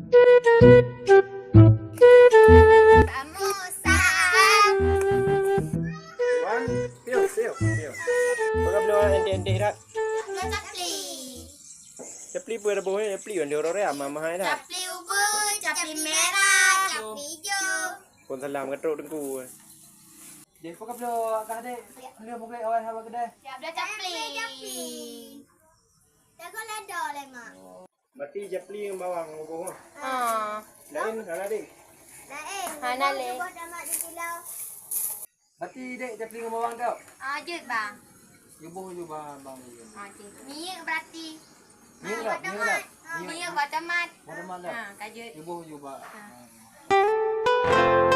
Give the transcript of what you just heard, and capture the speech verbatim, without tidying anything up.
Wan, piôh, piôh, piôh. Peugah bloe enteuk-enteuk dak? Capli. Capli peue dak boh, capli wan di uroe raya mama hai dak? Capli ubit, capli merah, capli ijo. Pun salam ka trok teungku. Deh, peugah bloe kah dek? Lheueh mugét awai haba keudeh. Siap dah capli. Capli. Jago lado leh, Mak. Berarti capli ngon bawang boh. Ha. Lain hana deh. Lain. Hana leh. Boh damak di kilau. Berarti dek capli ngon bawang tu? Ah, jeuet, Bang. Yuboh ju ba bang. Ah, jeuet. Minyeuk berarti. Minyeuk dak? Minyeuk dak? Minyeuk buat tomat. Buat tomat dak? Ha, ka jeuet. Yuboh ju ba. Ha.